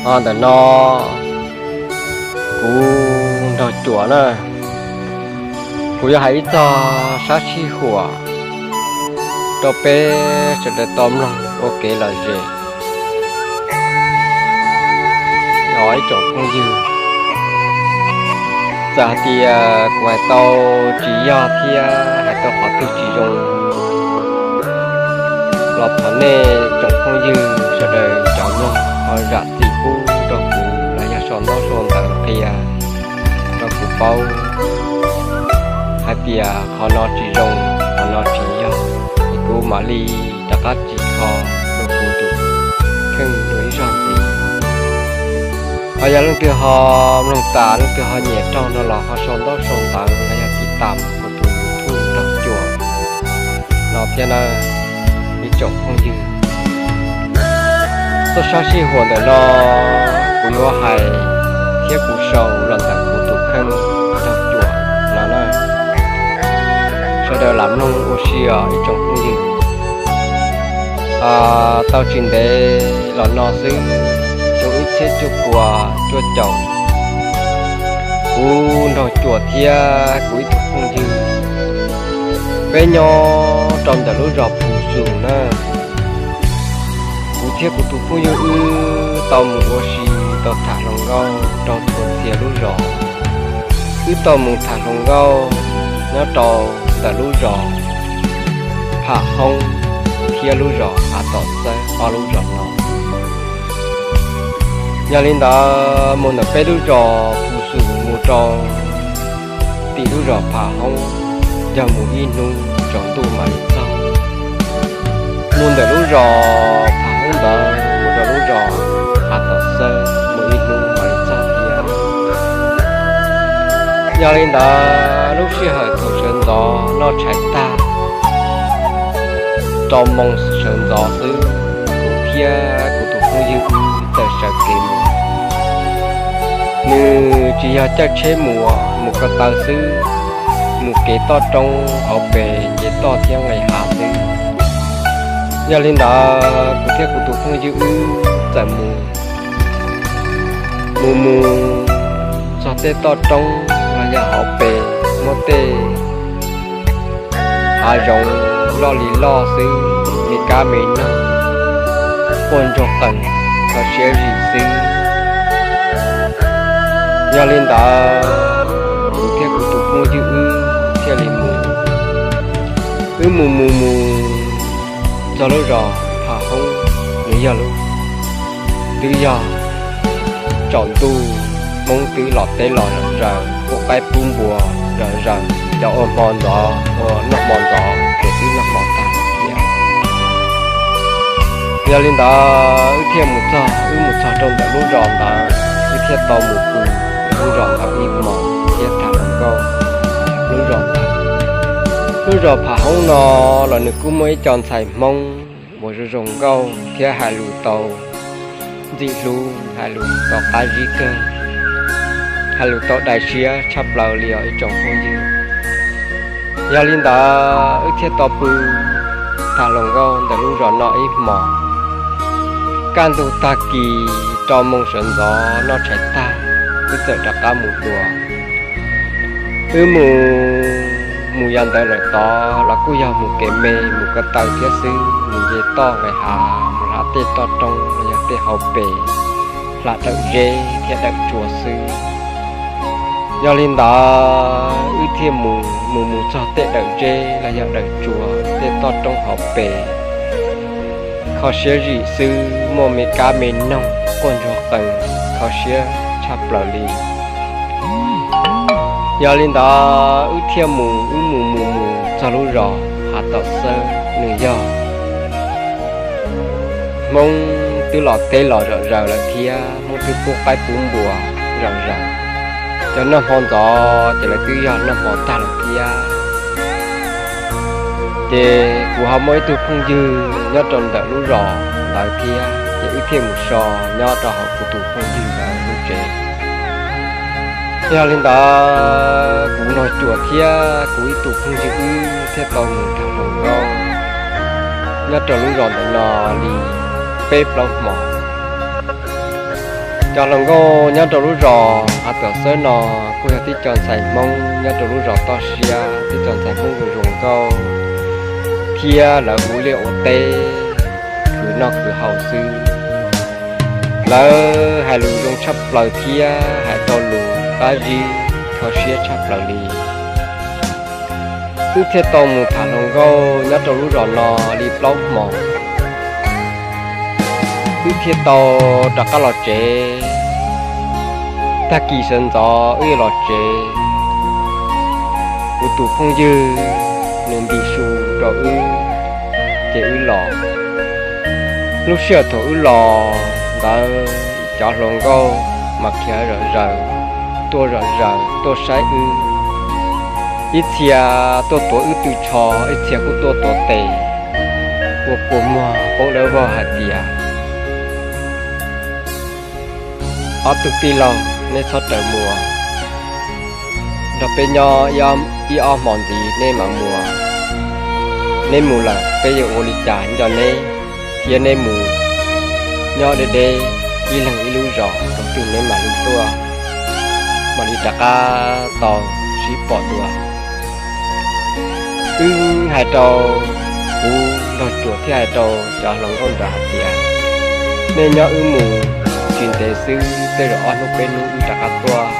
Ho ntawm no kuv nrog cuam na, kuv yuav hais ib txog sab sij huam rau peb sawv daws tau mloog ua kev lom zem. Os ib tsoom phooj ywg, txawm hais tias kuv hais tau tsis yog thiab hais tau qhov twg tsis zoo los thov nej tsoom phooj ywg sawv daws cov mloog ho zam txim pub rau kuv los yog sau ntaub sau ntawv qhia rau kuv paub hais tias qhov no tsis zoo, qhov no tsis yog, es kuv mam li rov qab tsim kho rau kuv tus kheej dua ib zaug ntxiv. Ho yog leej twg ho mloog tas leej twg ho nyiam raug no los ho sau ntaub sau ntawv los yog tiv tam kuv tus YouTube nrog cuam no thiab na ib tsoom phooj ywg. Txoj sab sij huam ntawm no kuv yuav hais thiab kuv sau los ntawm kuv tus kheej nrog cuam no na. Sawv daws lam mloog ua si os ib tsoom phooj ywg. Tau tsis ntev los no xwb, xyoo ib txhiab cuaj pua cuaj caum, kuv nrog cuam thiab kuv ib tug phooj ywg, peb nyob rau ntawm lub zos Phu Xus na. Kuv thiab kuv tus phooj ywg wb tau mus ua si, tau tham hluas nkauj rau txhua txhia lub zos. Wb tau mus tham hluas nkauj nyob rau ntawm lub zos Pham Hoob thiab lub zos Hav Tom Xawb ob lub zos no. Yog li ntawd mus ntawm peb lub zos Phu Xus mus rau tim lub zos Pham Hoob yog mus ib hnub tsaus ntuj mam li txog. Mus ntawm lub zos Pham Hoob ntawd mus rau lub zos Hav Tom Xawb mus ib hnub mam li txog thiab. Yog li ntawd lub sij hawm thaum sawv ntxov noj tshais tag, rau moos sawv ntxov xwb, kuv thiab kuv tus phooj ywg wb txawm sawv kev mus. Nws tsis yog caij tsheb mus, mus ko taw xwb, mus kev toj roob hauv pes nce toj thiab nqis hav xwb. Yog li ntawd kuv thiab kuv tus phooj ywg wb txawm mus, mus mus txog tej toj roob los yog hauv pes muaj tej hav zoov loj li loj xwb, me kab me noog quaj ntsuag qees, kho siab zim xwb. Yog li ntawd kuv thiab kuv tus phooj ywg wb thiaj li mus. Wb mus mus mus txog lub zos Pham Hoob, nws yog lub, twb yog tsaus ntuj, Hmoob twb los teb los zom zaws, pub qaib pub npua zom zaws, cov ua hmo ntxov ua noj hmo ntxov ces twb noj hmo tag thiab. Yog li ntawd wb thiaj mus txog, wb mus txog rau ntawm lub zos ntawd, wb thiaj tau mus pw lub zos ntawd ib hmos thiab tham hluas nkauj lub zos ntawd. Lub zos Pham Hoob no los nws kuj muaj ib co ntxhais Hmoob uas zoo zoo nkauj thiab hais lus tau ntxim hlub, hais lus tau qab zib kawg, hais lus tau dai siab tshaj plaws li os ib tsoom phooj ywg. Yog li ntawd wb thiaj tau pw tham hluas nkauj ntawm lub zos no ib hmos. Kaj ntug tag kis rau moos sawv ntxov noj tshais tag, wb txawm rov qab mus dua. Wb mus, mus yav ntawd lawm tod los kuj yog mus kev me mus ko taw thiab xwb, mus nce toj nqes hav, mus hla tej toj roob los yog tej hauv pes, hla dawm zeb thiab dawm tsua xwb. Yog li ntawd wb thiaj mus mus mus txog tej dawm zeb los yog dawm tsua, tej toj roob hauv pes, kho siab zim xwb, muaj me kab me noog quaj ntsuag qees, kho siab tshaj plaws li. Yog li ntawd wb thiaj mus, wb mus mus mus txog lub zos Hav Tom Xawb, nws yog Hmoob twb los teb los zom zaws lawm thiab Hmoob twb pub qaib pub npua zom zaws. Cov noj hmo ntxov ces lawv twb yog noj hmo tag lawm thiab. Ces kuv ho muaj ib tug phooj ywg nyob rau ntawm lub zos ntawd thiab, ces wb thiaj mus so nyob rau hauv kuv tus phooj ywg ntawd lub tsev. Yog li ntawd kuv nrog cuam thiab kuv ib tug phooj ywg wb thiaj tau mus tham hluas nkauj nyob rau lub zos ntawm no li peb plaub hmos. Cov hluas nkauj nyob rau lub zos Hav Tuam Xawb no kuj yog tib co ntxhais Hmoob nyob rau lub zos toj siab, tib co ntxhais Hmoob zoo zoo nkauj thiab lawv ua liaj ua teb, khwv noj khwv haus xwb. Lawv hais lus zoo tshaj plaws thiab hais tau lus qab zib kho siab tshaj plaws li. Wb thiaj tau mus tham hluas nkauj nyob rau lub zos no li plaub hmo, wb thiaj tau rov qab los tsev. Tag kis sawv ntxov wb yuav los tsev, kuv tus phooj ywg nws ntim su rau wb, ces wb los. Lub sij hawm thaum wb los ntawd cov hluas nkauj mas khiav zom zaws, tuaj zom zaws tuaj saib wb. Ib txhia tuaj tuav wb tw tsho, ib txhia kuj tuaj tuav tes, ua kua muag poob dawb vog hais tias, ob tug tij laug, neb txhob rawm mus, nrog peb nyob ib ob hmo ntxiv neb mam mus. Neb mus lawm peb yuav ua li cas nco neb, thiab neb mus nyob deb deb ib leeg ib lub zos, thaum twg neb mam li tuaj, mam li rov qab tau sib pom dua. Wb hais rau, kuv nrog Cuam thiaj hais rau cov hluas nkauj ntawd hais tias, nej nyob wb mus tsis ntev xwb, tej zaum ob hnub peb hnub wb rov qab tuaj,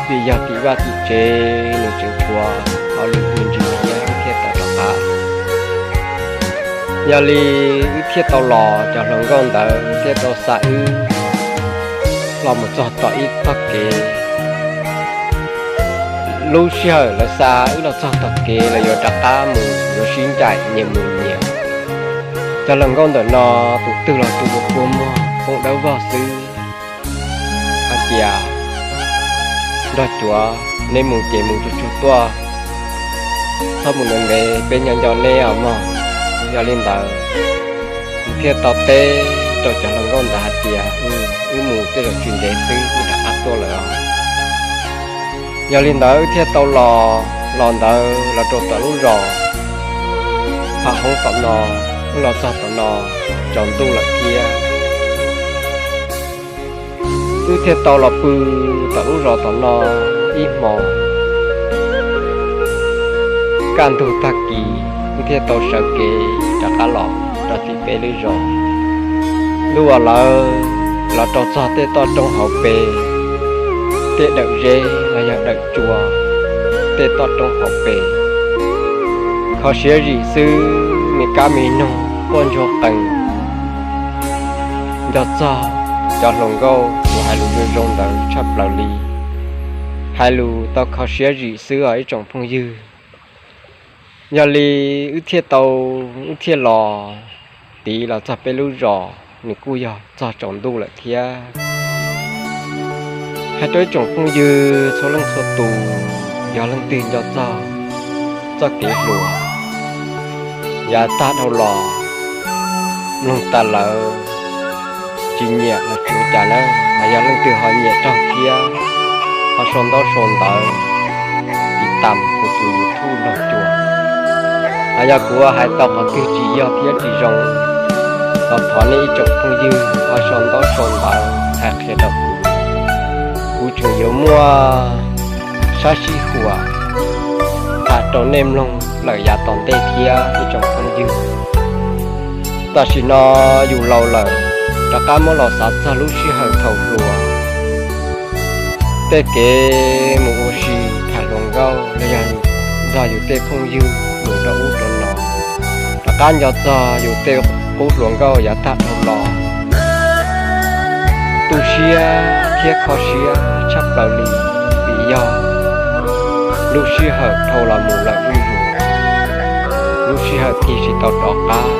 vim yog tim vaj tim tsev nws tseem tshuav hauj lwm me ntsis thiab wb thiaj tau rov qab. Yog li wb thiaj tau los, cov hluas nkauj ntawd thiaj tau xa wb los mus txog tom ib tog kev. Lub sij hawm lawv xa wb los txog tog kev, lawv yuav rov qab mus yuav sib ncaim nyias mus nyias. Cov hluas nkauj ntawm no tus twg los tus ua kua muag poob dawb vog xwb, hais tias, nrog Cuam, neb mus ces mus tsuag tsuag tuaj, txhob mus ntev ntev, peb nyob nco neb os mog. Yog li ntawd, kuv thiaj tau teb rau cov hluas nkauj ntawd hais tias, wb mus tej zaum tsis ntev xwb wb rov qab tuaj lawm os. Yog li ntawd wb thiaj tau los, los ntawd los rau tom lub zos Pham Hoob tom no, wb los txog tom no tsaus ntuj lawm thiab. Wb thiaj tau los pw tom lub zos tom no ib hmo. Kaj ntug tag kis wb thiaj tau sawv kev rov qab los rau tim peb lub zos. Lub uas lawv los rau txog tej toj roob hauv pes, tej dawm zeb los yog dawm tsua tej toj roob hauv pes, kho siab zim xwb, me kab me noog quaj ntsuag qees. Nco txog cov hluas nkauj uas hais lus zoo zoo ntawd tshaj plaws li, hais lus tau kho siab zim xwb os ib tsoom phooj ywg. Yog li wb thiaj tau, wb thiaj los, tiv los txog peb lub zos nws kuj yog txog tsaus ntuj lawm thiab. Hais rau ib tsoom phooj ywg txhua leej txhua tus, yog leej twg nco txog txoj kev hluas yav tag dhau los, mloog tas lawm tsis nyiam los tsis ua cas na, hos yog leej twg ho nyiam raug thiab, ho sau ntaub sau ntawv tiv tam kuv tus YouTube Nraug Cuam. Hos yog kuv hais tau qhov twg tsis yog thiab tsis zoo, thov thov nej ib tsoom phooj ywg ho sau ntaub sau ntawv hais qhia rau kuv, kuv tseem yuav muaj sab sib huam tham rau nej mloog lawm yav tom ntej thiab ib tsoom phooj ywg. Tam sim no yus laus lawm, rov qab muab los xav txog lub sij hawm thaum hluas, tej kev mus ua si tham hluas nkauj los yog nrog yus tej phooj ywg mus rau ub rau no, rov qab nco txog yus tej qub hluas nkauj yav tag dhau los, tu siab thiab kho siab tshaj plaws li, vim yog lub sij hawm dhau los mus lawm zuj zus, lub sij hawm tig tsis tau rov qab,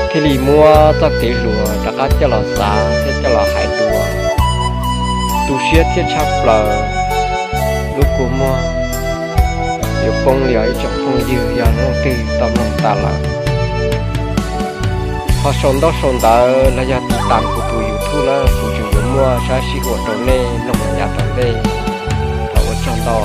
thiaj li muab txoj kev hluas rov qab coj los xav thiab coj los hais dua. Tu siab thiab tshaj plaws, lub kua muag yuav poob li os ib tsoom phooj ywg yog leej twg tau mloog tas lawm. Ho sau ntaub sau ntawv los yog tiv tam kuv tus YouTube na, kuv tseem yuav muaj sab sib huam rau nej mloog yav tom ntej. Thov ua tsaug ntau.